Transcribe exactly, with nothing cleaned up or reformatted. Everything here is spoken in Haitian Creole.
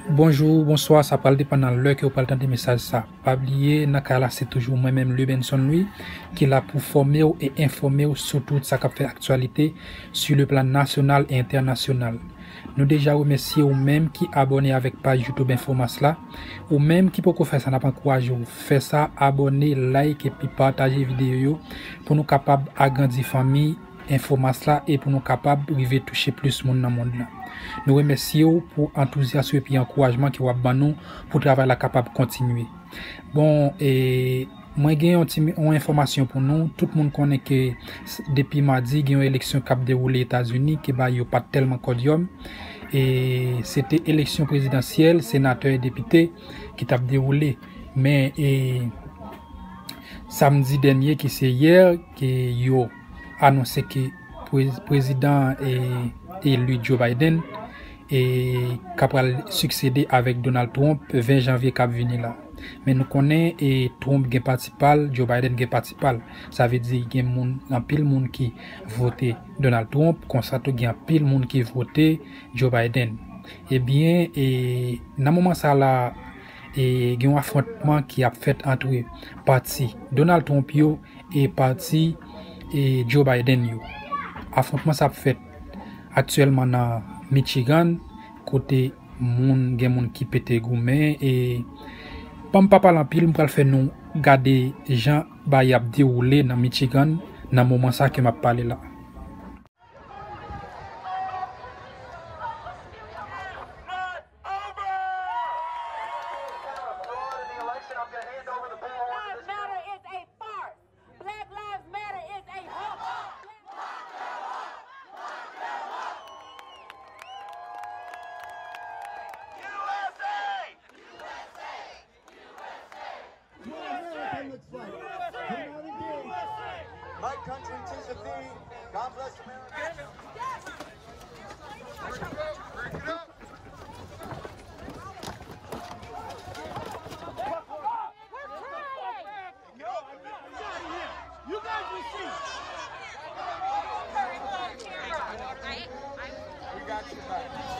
Bonjou, bonswa, sa pral depann nan lè ke w pral tande mesaj sa. Pa bliye, nan kay la, se toujou mwen menm, Lubenson Louis, ki la pou fòme w e enfòme w sou tout sa k ap fè aktyalite sur le plan national et international. Nou deja remèsye ou menm ki abòne avèk paj YouTube Enfomas la. Ou menm ki poko fè sa, n ap ankouraje w fè sa, abòne, like epi pataje videyo yo pou nou kapab agrandi fanmi Enfomas la e pou nou kapab rive touche plis moun nan mond lan. Nou remèsye w pou antouzyasyon epi ankourajman ke w ap ban nou pou travay la kapab kontinye. Bon, e, mwen gen yon ti, yon enfòmasyon pou nou. Tout moun konnen ke s-, depi madi, gen yon eleksyon k ap dewoule Etazini, ke bagay yo pa t tèlman kòdyòm. E se te eleksyon prezidansyèl, senatè e depite ki t ap dewoule. Men, e, samdi dènye, ki se yè, ke yo anonse ke prez-, prezidan e, eli Joe Biden e k ap pral siksede avèk Donald Trump ven janvye k ap vini la. Men nou konnen e Trump gen pati pa l, Joe Biden gen pati pa l. Sa vle di gen moun, anpil moun ki vote Donald Trump, konsa tou gen anpil moun ki vote Joe Biden. Ebyen, e nan moman sa la, e gen yon afwontman ki ap fèt ant pati Donald Trump yo e pati e Joe Biden yo. Afwontman sa ap fèt aktyèlman nan Michigan, kote moun, gen moun ki pete goumen, e ban m pa pale anpil, m pral fè nou gade jan bagay ap dewoule nan Michigan nan moman sa ke m ap pale la. Black Lives Matter is a hoax. U S A! U S A! U S A! My country, 'tis the theme. God bless America. Break it up. You guys will see. We got your back.